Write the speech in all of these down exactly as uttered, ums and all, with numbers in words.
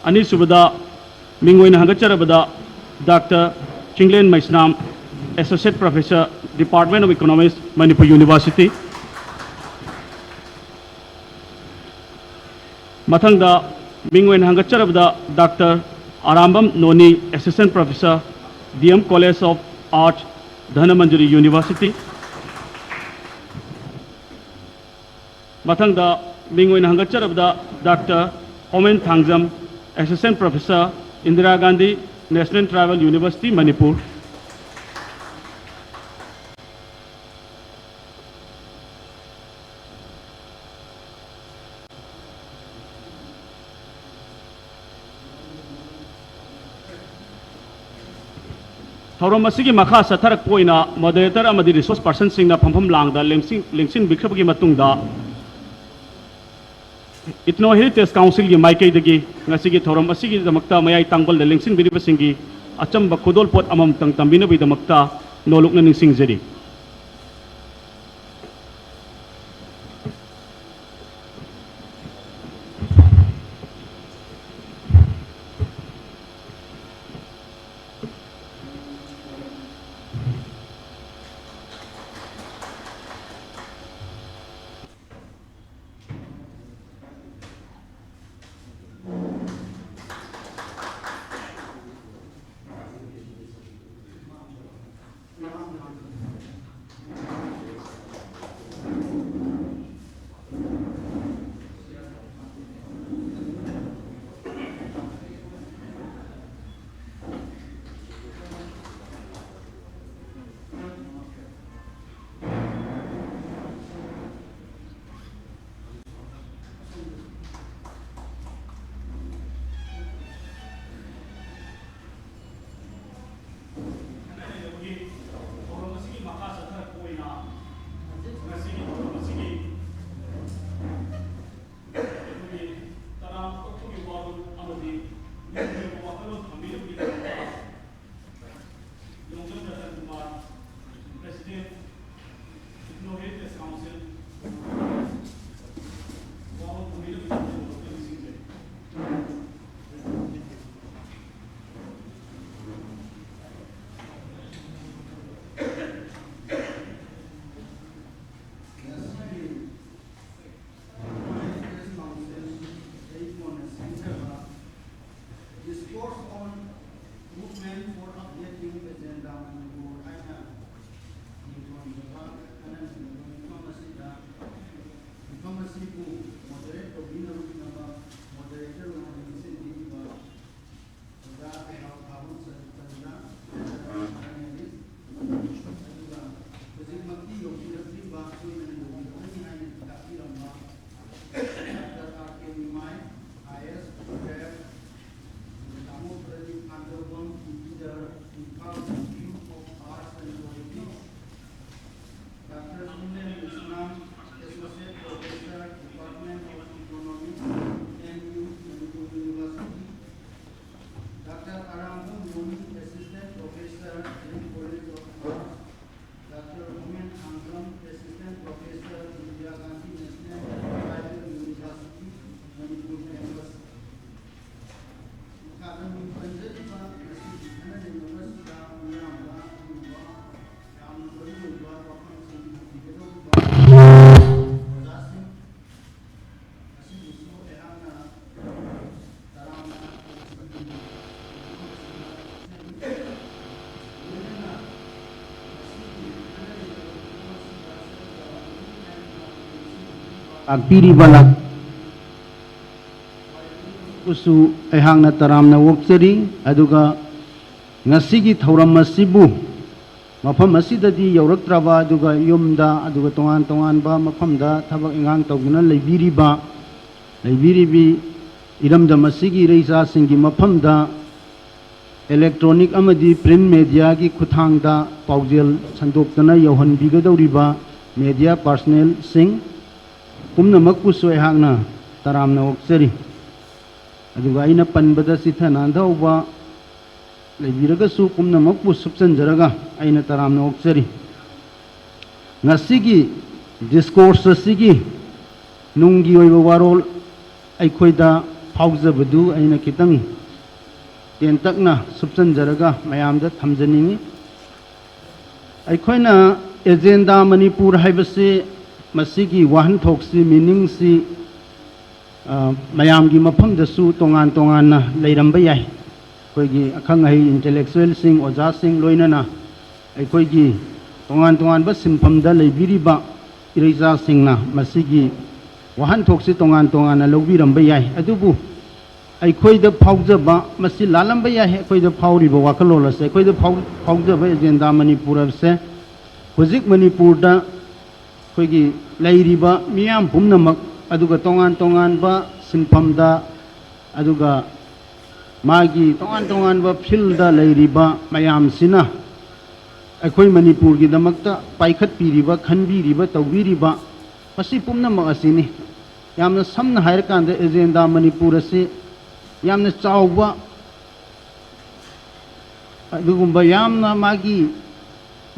ꯑꯅꯤꯁꯨꯕꯗ ꯃꯤꯡ ꯑꯣꯏꯅ ꯍꯪꯒꯠꯆꯔꯕꯗ doctor Chinglen Meisnam, Associate Professor, Department of Economics, Manipur University꯫ ꯃꯊꯪꯗ ꯃꯤꯡ ꯑꯣꯏꯅ ꯍꯪꯒꯠꯆꯔꯕꯗ ꯗꯥꯛꯇꯔ ꯑꯔꯥꯝꯕꯝ ꯅꯣꯅꯤ, Assistant Professor, D M College of Arts, Dhanamanjuri University꯫ ꯃꯊꯪꯗ ꯃꯤꯡ ꯑꯣꯏꯅ ꯍꯪꯒꯠꯆꯔꯕꯗ doctor Homen Thangjam, Assistant Professor, Indira Gandhi National Tribal University, Manipur꯫ ꯊꯧꯔꯝ ꯑꯁꯤꯒꯤ ꯃꯈꯥ ꯆꯠꯊꯔꯛꯄ ꯑꯣꯏꯅ moderator ꯑꯃꯗꯤ resource personꯁꯤꯡꯅ ꯐꯝꯐꯝ ꯂꯥꯡꯗ ꯂꯦꯡꯁꯤꯟ-, ꯂꯦꯡꯁꯤꯟꯕꯤꯈ꯭ꯔꯕꯒꯤ ꯃꯇꯨꯡꯗ, Ethno Heritage Councilꯒꯤ ꯃꯥꯏꯀꯩꯗꯒꯤ ꯉꯁꯤꯒꯤ ꯊꯧꯔꯝ ꯑꯁꯤꯒꯤꯗꯃꯛꯇ ꯃꯌꯥꯏ ꯇꯥꯡꯕꯜꯗ ꯂꯦꯡꯁꯤꯟꯕꯤꯔꯤꯕꯁꯤꯡꯒꯤ ꯑꯆꯝꯕ ꯈꯨꯗꯣꯜꯄꯣꯠ ꯑꯃꯃꯝꯇꯪ ꯇꯝꯕꯤꯅꯕꯒꯤꯗꯃꯛꯇ ꯅꯣꯂꯨꯛꯅ ꯅꯤꯡꯁꯤꯡꯖꯔꯤ꯫ ꯂꯥꯛꯄꯤꯔꯤꯕ ꯂꯥꯛꯄꯁꯨ ꯑꯩꯍꯥꯛꯅ ꯇꯔꯥꯝꯅ ꯑꯣꯛꯆꯔꯤ꯫ ꯑꯗꯨꯒ ꯉꯁꯤꯒꯤ ꯊꯧꯔꯝ ꯑꯁꯤꯕꯨ ꯃꯐꯝ ꯑꯁꯤꯗꯗꯤ ꯌꯧꯔꯛꯇ꯭ꯔꯕ, ꯑꯗꯨꯒ ꯌꯨꯝꯗ, ꯑꯗꯨꯒ ꯇꯣꯉꯥꯟ ꯇꯣꯉꯥꯟꯕ ꯃꯐꯝꯗ ꯊꯕꯛ ꯏꯪꯈꯥꯡ ꯇꯧꯗꯨꯅ ꯂꯩꯕꯤꯔꯤꯕ, ꯂꯩꯕꯤꯔꯤꯕꯤ ꯏꯔꯝꯗꯝ ꯑꯁꯤꯒꯤ ꯏꯔꯩꯆꯥꯁꯤꯡꯒꯤ ꯃꯐꯝꯗ electronic ꯑꯃꯗꯤ print mediaꯒꯤ ꯈꯨꯠꯊꯥꯡꯗ ꯄꯥꯎꯖꯦꯜ ꯁꯟꯗꯣꯛꯇꯅ ꯌꯧꯍꯟꯕꯤꯒꯗꯧꯔꯤꯕ media personnelꯁꯤꯡ ꯄꯨꯝꯅꯃꯛꯄꯨꯁꯨ ꯑꯩꯍꯥꯛꯅ ꯇꯔꯥꯝꯅ ꯑꯣꯛꯆꯔꯤ꯫ ꯑꯗꯨꯒ ꯑꯩꯅ ꯄꯟꯕꯗ ꯆꯤꯊ ꯅꯥꯟꯊꯍꯧꯕ ꯂꯩꯕꯤꯔꯒꯁꯨ ꯄꯨꯝꯅꯃꯛꯄꯨ ꯁꯨꯞꯆꯟꯖꯔꯒ ꯑꯩꯅ ꯇꯔꯥꯝꯅ ꯑꯣꯛꯆꯔꯤ꯫ ꯉꯁꯤꯒꯤ discourse ꯑꯁꯤꯒꯤ ꯅꯨꯡꯒꯤ ꯑꯣꯏꯕ ꯋꯥꯔꯣꯜ ꯑꯩꯈꯣꯏꯗ ꯐꯥꯎꯖꯕꯗꯨ ꯑꯩꯅ ꯈꯤꯇꯪ ꯇꯦꯟꯇꯛꯅ ꯁꯨꯞꯆꯟꯖꯔꯒ ꯃꯌꯥꯝꯗ ꯊꯝꯖꯅꯤꯡꯏ꯫ ꯑꯩꯈꯣꯏꯅ ꯑꯦꯖꯦꯟꯗꯥ ꯃꯅꯤꯄꯨꯔ ꯍꯥꯏꯕꯁꯤ, ꯃꯁꯤꯒꯤ ꯋꯥꯍꯟꯊꯣꯛꯁꯤ, meaningꯁꯤ, ꯑ, ꯃꯌꯥꯝꯒꯤ ꯃꯐꯝꯗꯁꯨ ꯇꯣꯉꯥꯟ ꯇꯣꯉꯥꯟꯅ ꯂꯩꯔꯝꯕ ꯌꯥꯏ꯫ ꯑꯩꯈꯣꯏꯒꯤ ꯑꯈꯪ ꯑꯍꯩ intellectualꯁꯤꯡ, ꯑꯣꯖꯥꯁꯤꯡ, ꯂꯣꯏꯅꯅ ꯑꯩꯈꯣꯏꯒꯤ ꯇꯣꯉꯥꯟ ꯇꯣꯉꯥꯟꯕ ꯁꯤꯟꯐꯝꯗ ꯂꯩꯕꯤꯔꯤꯕ ꯏꯔꯩꯆꯥꯁꯤꯡꯅ ꯃꯁꯤꯒꯤ ꯋꯥꯍꯟꯊꯣꯛꯁꯤ ꯇꯣꯉꯥꯟ ꯇꯣꯉꯥꯟꯅ ꯂꯧꯕꯤꯔꯝꯕ ꯌꯥꯏ꯫ ꯑꯗꯨꯕꯨ ꯑꯩꯈꯣꯏꯗ ꯐꯥꯎꯖꯕ, ꯃꯁꯤ ꯂꯥꯜꯂꯝꯕ ꯌꯥꯏ, ꯑꯩꯈꯣꯏꯗ ꯐꯥꯎꯔꯤꯕ ꯋꯥꯈꯜꯂꯣꯟ ꯑꯁꯦ, ꯑꯩꯈꯣꯏꯗ ꯐꯥꯎ-, ꯐꯥꯎꯖꯕ ꯑꯦꯖꯦꯟꯗꯥ ꯃꯅꯤꯄꯨꯔ ꯑꯁꯦ ꯍꯧꯖꯤꯛ ꯃꯅꯤꯄꯨꯔꯗ ꯑꯩꯈꯣꯏꯒꯤ ꯂꯩꯔꯤꯕ ꯃꯤꯌꯥꯝ ꯄꯨꯝꯅꯃꯛ, ꯑꯗꯨꯒ ꯇꯣꯉꯥꯟ ꯇꯣꯉꯥꯟꯕ ꯁꯤꯟꯐꯝꯗ, ꯑꯗꯨꯒ ꯃꯥꯒꯤ ꯇꯣꯉꯥꯟ ꯇꯣꯉꯥꯟꯕ fieldꯗ ꯂꯩꯔꯤꯕ ꯃꯌꯥꯝꯁꯤꯅ ꯑꯩꯈꯣꯏ ꯃꯅꯤꯄꯨꯔꯒꯤꯗꯃꯛꯇ ꯄꯥꯏꯈꯠꯄꯤꯔꯤꯕ, ꯈꯟꯕꯤꯔꯤꯕ, ꯇꯧꯕꯤꯔꯤꯕ, ꯃꯁꯤ ꯄꯨꯝꯅꯃꯛ ꯑꯁꯤꯅꯤ꯫ ꯌꯥꯝꯅ ꯁꯝꯅ ꯍꯥꯏꯔꯀꯥꯟꯗ, ꯑꯦꯖꯦꯟꯗꯥ ꯃꯅꯤꯄꯨꯔ ꯑꯁꯤ ꯌꯥꯝꯅ ꯆꯥꯎꯕ, ꯑꯗꯨꯒꯨꯝꯕ ꯌꯥꯝꯅ ꯃꯥꯒꯤ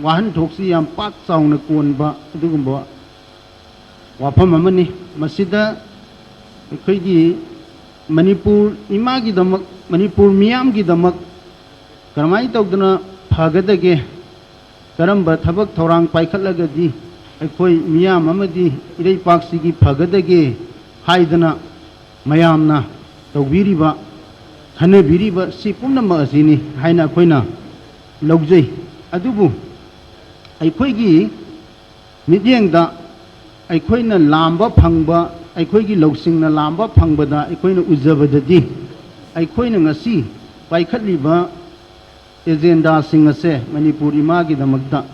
ꯋꯥꯍꯟꯊꯣꯛꯁꯤ ꯌꯥꯝ ꯄꯥꯛ ꯆꯥꯎꯅ ꯀꯣꯟꯕ ꯑꯗꯨꯒꯨꯝꯕ ꯋꯥꯐꯝ ꯑꯃꯅꯤ꯫ ꯃꯁꯤꯗ ꯑꯩꯈꯣꯏꯒꯤ ꯃꯅꯤꯄꯨꯔ ꯏꯃꯥꯒꯤꯗꯃꯛ, ꯃꯅꯤꯄꯨꯔ ꯃꯤꯌꯥꯝꯒꯤꯗꯃꯛ ꯀꯔꯝꯍꯥꯏꯅ ꯇꯧꯗꯅ ꯐꯒꯗꯒꯦ, ꯀꯔꯝꯕ ꯊꯕꯛ ꯊꯧꯔꯥꯡ ꯄꯥꯏꯈꯠꯂꯒꯗꯤ ꯑꯩꯈꯣꯏ ꯃꯤꯌꯥꯝ ꯑꯃꯗꯤ ꯏꯔꯩꯄꯥꯛꯁꯤꯒꯤ ꯐꯒꯗꯒꯦ ꯍꯥꯏꯗꯅ ꯃꯌꯥꯝꯅ ꯇꯧꯕꯤꯔꯤꯕ, ꯈꯟꯅꯕꯤꯔꯤꯕ ꯁꯤ ꯄꯨꯝꯅꯃꯛ ꯑꯁꯤꯅꯤ ꯍꯥꯏꯅ ꯑꯩꯈꯣꯏꯅ ꯂꯧꯖꯩ꯫ ꯑꯗꯨꯕꯨ ꯑꯩꯈꯣꯏꯒꯤ ꯃꯤꯠꯌꯦꯡꯗ ꯑꯩꯈꯣꯏꯅ ꯂꯥꯝꯕ ꯐꯪꯕ, ꯑꯩꯈꯣꯏꯒꯤ ꯂꯧꯁꯤꯡꯅ ꯂꯥꯝꯕ ꯐꯪꯕꯗ ꯑꯩꯈꯣꯏꯅ ꯎꯖꯕꯗꯗꯤ, ꯑꯩꯈꯣꯏꯅ ꯉꯁꯤ ꯄꯥꯏꯈꯠꯂꯤꯕ ꯑꯦꯖꯦꯟꯗꯥꯁꯤꯡ ꯑꯁꯦ ꯃꯅꯤꯄꯨꯔ ꯏꯃꯥꯒꯤꯗꯃꯛꯇ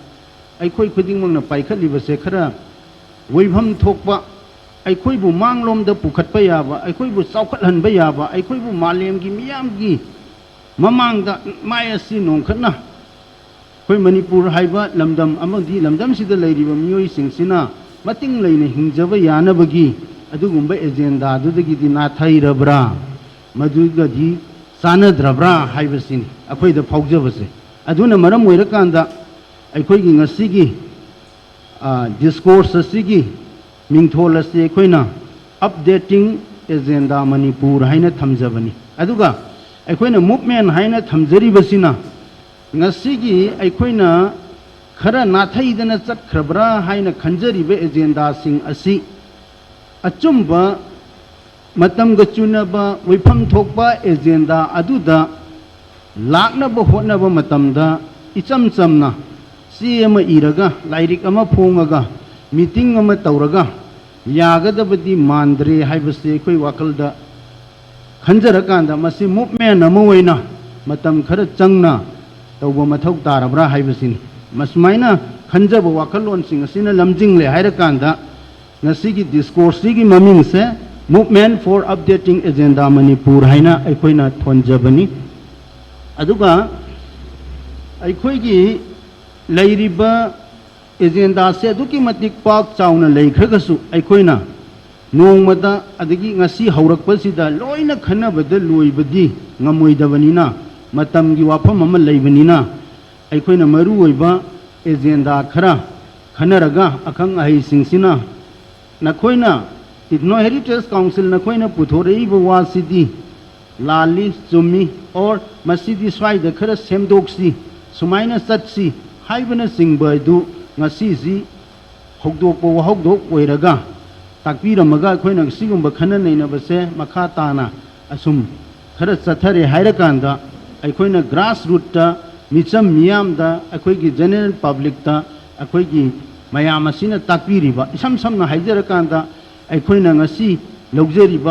ꯑꯩꯈꯣꯏ ꯈꯨꯗꯤꯡꯃꯛꯅ ꯄꯥꯏꯈꯠꯂꯤꯕꯁꯦ ꯈꯔ ꯑꯣꯏꯐꯝ ꯊꯣꯛꯄ, ꯑꯩꯈꯣꯏꯕꯨ ꯃꯥꯡꯂꯣꯝꯗ ꯄꯨꯈꯠꯄ ꯌꯥꯕ, ꯑꯩꯈꯣꯏꯕꯨ ꯆꯥꯎꯈꯠꯍꯟꯕ ꯌꯥꯕ, ꯑꯩꯈꯣꯏꯕꯨ ꯃꯥꯂꯦꯝꯒꯤ ꯃꯤꯌꯥꯝꯒꯤ ꯃꯃꯥꯡꯗ ꯃꯥꯏ ꯑꯁꯤ ꯅꯣꯡꯈꯠꯅ ꯑꯩꯈꯣꯏ ꯃꯅꯤꯄꯨꯔ ꯍꯥꯏꯕ ꯂꯝꯗꯝ ꯑꯃꯗꯤ ꯂꯝꯗꯝꯁꯤꯗ ꯂꯩꯔꯤꯕ ꯃꯤꯑꯣꯏꯁꯤꯡꯁꯤꯅ ꯃꯇꯤꯡ ꯂꯩꯅ ꯍꯤꯡꯖꯕ ꯌꯥꯅꯕꯒꯤ ꯑꯗꯨꯒꯨꯝꯕ ꯑꯦꯖꯦꯟꯗꯥꯗꯨꯗꯒꯤꯗꯤ ꯅꯥꯊꯩꯔꯕ꯭ꯔꯥ, ꯃꯗꯨꯒꯗꯤ ꯆꯥꯟꯅꯗ꯭ꯔꯕ꯭ꯔꯥ ꯍꯥꯏꯕꯁꯤꯅꯤ ꯑꯩꯈꯣꯏꯗ ꯐꯥꯎꯖꯕꯁꯦ꯫ ꯑꯗꯨꯅ ꯃꯔꯝ ꯑꯣꯏꯔꯀꯥꯟꯗ ꯑꯩꯈꯣꯏꯒꯤ ꯉꯁꯤꯒꯤ ꯗꯤꯁꯀꯣꯔꯁ ꯑꯁꯤꯒꯤ ꯃꯤꯡꯊꯣꯜ ꯑꯁꯤ ꯑꯩꯈꯣꯏꯅ ꯑꯞꯗꯦꯇꯤꯡ ꯑꯦꯖꯦꯟꯗꯥ ꯃꯅꯤꯄꯨꯔ ꯍꯥꯏꯅ ꯊꯝꯖꯕꯅꯤ꯫ ꯑꯗꯨꯒ ꯑꯩꯈꯣꯏꯅ ꯃꯨꯞꯃꯦꯟ ꯍꯥꯏꯅ ꯊꯝꯖꯔꯤꯕꯁꯤꯅ ꯉꯁꯤꯒꯤ ꯑꯩꯈꯣꯏꯅ ꯈꯔ ꯅꯥꯊꯩꯗꯅ ꯆꯠꯈ꯭ꯔꯕ꯭ꯔꯥ ꯍꯥꯏꯅ ꯈꯟꯖꯔꯤꯕ ꯑꯦꯖꯦꯟꯗꯥꯁꯤꯡ ꯑꯁꯤ ꯑꯆꯨꯝꯕ, ꯃꯇꯝꯒ ꯆꯨꯅꯕ, ꯑꯣꯏꯐꯝ ꯊꯣꯛꯄ ꯑꯦꯖꯦꯟꯗꯥ ꯑꯗꯨꯗ ꯂꯥꯛꯅꯕ ꯍꯣꯠꯅꯕ ꯃꯇꯝꯗ ꯏꯆꯝ ꯆꯝꯅ ꯆꯦ ꯑꯃ ꯏꯔꯒ, ꯂꯥꯏꯔꯤꯛ ꯑꯃ ꯐꯣꯡꯉꯒ, ꯃꯤꯇꯤꯡ ꯑꯃ ꯇꯧꯔꯒ ꯌꯥꯒꯗꯕꯗꯤ ꯃꯥꯟꯗ꯭ꯔꯦ ꯍꯥꯏꯕꯁꯤ ꯑꯩꯈꯣꯏ ꯋꯥꯈꯜꯗ ꯈꯟꯖꯔꯀꯥꯟꯗ ꯃꯁꯤ ꯃꯨꯞꯃꯦꯟ ꯑꯃ ꯑꯣꯏꯅ ꯃꯇꯝ ꯈꯔ ꯆꯪꯅ ꯇꯧꯕ ꯃꯊꯧ ꯇꯥꯔꯕ꯭ꯔꯥ ꯍꯥꯏꯕꯁꯤꯅꯤ꯫ ꯃꯁꯨꯃꯥꯏꯅ ꯈꯟꯖꯕ ꯋꯥꯈꯜꯂꯣꯟꯁꯤꯡ ꯑꯁꯤꯅ ꯂꯝꯖꯤꯡꯂꯦ ꯍꯥꯏꯔꯀꯥꯟꯗ ꯉꯁꯤꯒꯤ ꯗꯤꯁꯀꯣꯔꯁꯁꯤꯒꯤ ꯃꯃꯤꯡꯁꯦ Movement for Updating Agenda Manipur ꯍꯥꯏꯅ ꯑꯩꯈꯣꯏꯅ ꯊꯣꯟꯖꯕꯅꯤ꯫ ꯑꯗꯨꯒ ꯑꯩꯈꯣꯏꯒꯤ ꯂꯩꯔꯤꯕ ꯑꯦꯖꯦꯟꯗꯥꯁꯦ ꯑꯗꯨꯛꯀꯤ ꯃꯇꯤꯛ ꯄꯥꯛ ꯆꯥꯎꯅ ꯂꯩꯈ꯭ꯔꯒꯁꯨ, ꯑꯩꯈꯣꯏꯅ ꯅꯣꯡꯃꯗ ꯑꯗꯒꯤ ꯉꯁꯤ ꯍꯧꯔꯛꯄꯁꯤꯗ ꯂꯣꯏꯅ ꯈꯟꯅꯕꯗ ꯂꯣꯏꯕꯗꯤ ꯉꯝꯃꯣꯏꯗꯕꯅꯤꯅ, ꯃꯇꯝꯒꯤ ꯋꯥꯐꯝ ꯑꯃ ꯂꯩꯕꯅꯤꯅ, ꯑꯩꯈꯣꯏꯅ ꯃꯔꯨꯑꯣꯏꯕ ꯑꯦꯖꯦꯟꯗꯥ ꯈꯔ ꯈꯟꯅꯔꯒ, ꯑꯈꯪ ꯑꯍꯩꯁꯤꯡꯁꯤꯅ ꯅꯈꯣꯏꯅ Ethno Heritage Council ꯅꯈꯣꯏꯅ ꯄꯨꯊꯣꯔꯛꯏꯕ ꯋꯥꯁꯤꯗꯤ ꯂꯥꯜꯂꯤ, ꯆꯨꯝꯃꯤ, or ꯃꯁꯤꯗꯤ ꯁ꯭ꯋꯥꯏꯗ ꯈꯔ ꯁꯦꯝꯗꯣꯛꯁꯤ, ꯁꯨꯃꯥꯏꯅ ꯆꯠꯁꯤ ꯍꯥꯏꯕꯅꯆꯤꯡꯕ ꯑꯗꯨ ꯉꯁꯤꯁꯤ ꯍꯧꯗꯣꯛꯄ ꯋꯥꯍꯧꯗꯣꯛ ꯑꯣꯏꯔꯒ ꯇꯥꯛꯄꯤꯔꯝꯃꯒ, ꯑꯩꯈꯣꯏꯅ ꯁꯤꯒꯨꯝꯕ ꯈꯟꯅ ꯅꯩꯅꯕꯁꯦ ꯃꯈꯥ ꯇꯥꯅ ꯑꯁꯨꯝ ꯈꯔ ꯆꯠꯊꯔꯦ ꯍꯥꯏꯔꯀꯥꯟꯗ, ꯑꯩꯈꯣꯏꯅ ꯒ꯭ꯔꯥꯁ ꯔꯨꯠꯇ, ꯃꯤꯆꯝ ꯃꯤꯌꯥꯝꯗ, ꯑꯩꯈꯣꯏꯒꯤ ꯖꯦꯅꯔꯦꯜ ꯄꯕ꯭ꯂꯤꯛꯇ, ꯑꯩꯈꯣꯏꯒꯤ ꯃꯌꯥꯝ ꯑꯁꯤꯅ ꯇꯥꯛꯄꯤꯔꯤꯕ, ꯏꯁꯝ ꯁꯝꯅ ꯍꯥꯏꯖꯔꯀꯥꯟꯗ, ꯑꯩꯈꯣꯏꯅ ꯉꯁꯤ ꯂꯧꯖꯔꯤꯕ